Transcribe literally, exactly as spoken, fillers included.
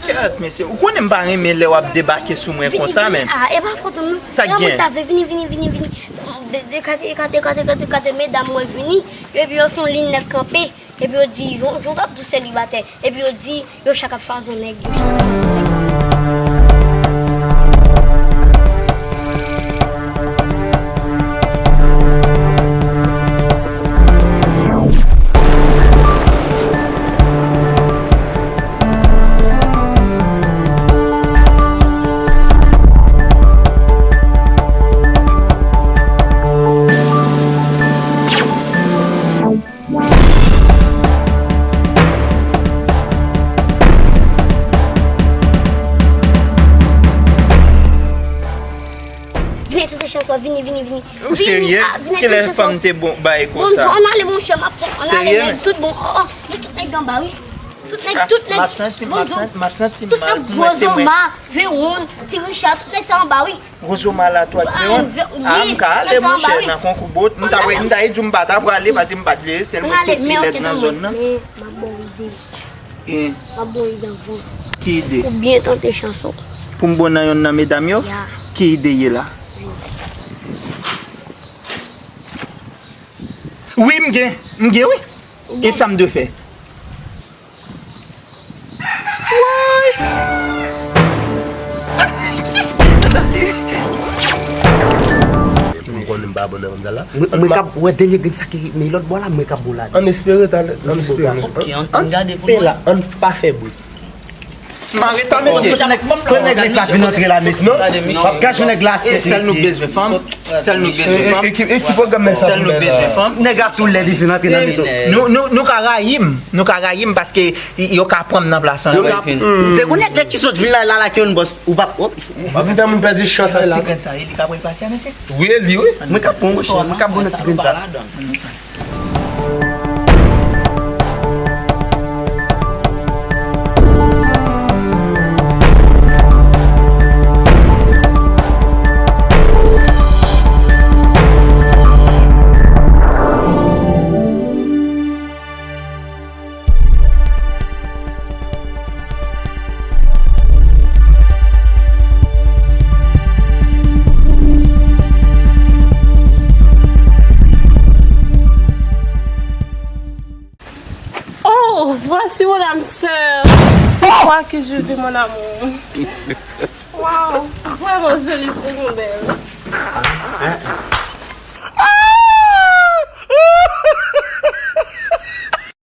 Kèt, mesye, ou konnen m pa renmen lè w ap debake sou mwen konsa, men. Ah, e pa fòt ou, non. Sa k gen? Vini, vini, vini, vini. De, de, kate, kate, kate, kate, kate, medam mwen vini. Epi yo fè yon liy nèg kanpe. Epi yo di, jan, jan w t ap di w selibatè. Epi yo di, yo chak ap chwazi yon nèg, yo chak ap chwazi yon nèg. Vini, tout chans, vini, vini, vini. Ou serye? Kilè fanm te bon bay konsa? Bon, ann ale, monchè, m ap pran, ann ale, men tout bon. Oh, oh, men tout nèg anba, wi. Tout nèg, tout nèg. M ap santi, m ap santi, m ap santi mal pou mwen se mwen. Tout nèg, Gwozoma, Vewon, Ti Richa, tout nèg sa anba, wi. Gwozoma la, tou ak Vewon. Ah, m ka ale, monchè, nan konkou bot. M ta, m ta di w m pa ta prale, paske m pa t vle, sèlman te pi lèd nan zòn nan. M ap ba w ide. M ap ba w ide anvan. Ki ide? Ou byen tante chans ou. Pou m bon nan yonn nan medam yo? Ya. Ki ide ye la? Wi, m gen. M gen, wi. E sa m dwe fè? Woy! M konnen m pa bon nan kòmsa la. Mwen, mwen k ap wè dènye grenn sa ki rete lòt bò la, mwen k ap bon la. Ann espere talè, ann espere. Ok, ann, ann gade pou mwen. Ann pa fè bri. Mare ta, mesye. Kon nèg, kon nèg sa vin antre la, mesye. W ap gade yon nèg la, se sèl nou bezwen fanm. Sèl nou bezwen fanm. E ki, e ki pwogram nèg sa pou nèg la? Nèg la tou lèd, li vin antre nan mitan. Nou, nou, nou ka rayi m. Nou ka rayi m paske y-, yo ka pran m nan plas an. Yo ka, ou te konnen nèg ki sot vin la, la, la, ki yon bòs, ou p ap, oh. W ap fè moun pèdi chans la. Ti grenn sa, e li ka pral pase a, mesye? Wi, e li, wi. Mwen k ap pran, monchè, mwen k ap pran nan ti grenn sa. Oh, voici mon âme sœur. C'est toi que je veux, mon amour. Waouh, vraiment jolie, vraiment belle.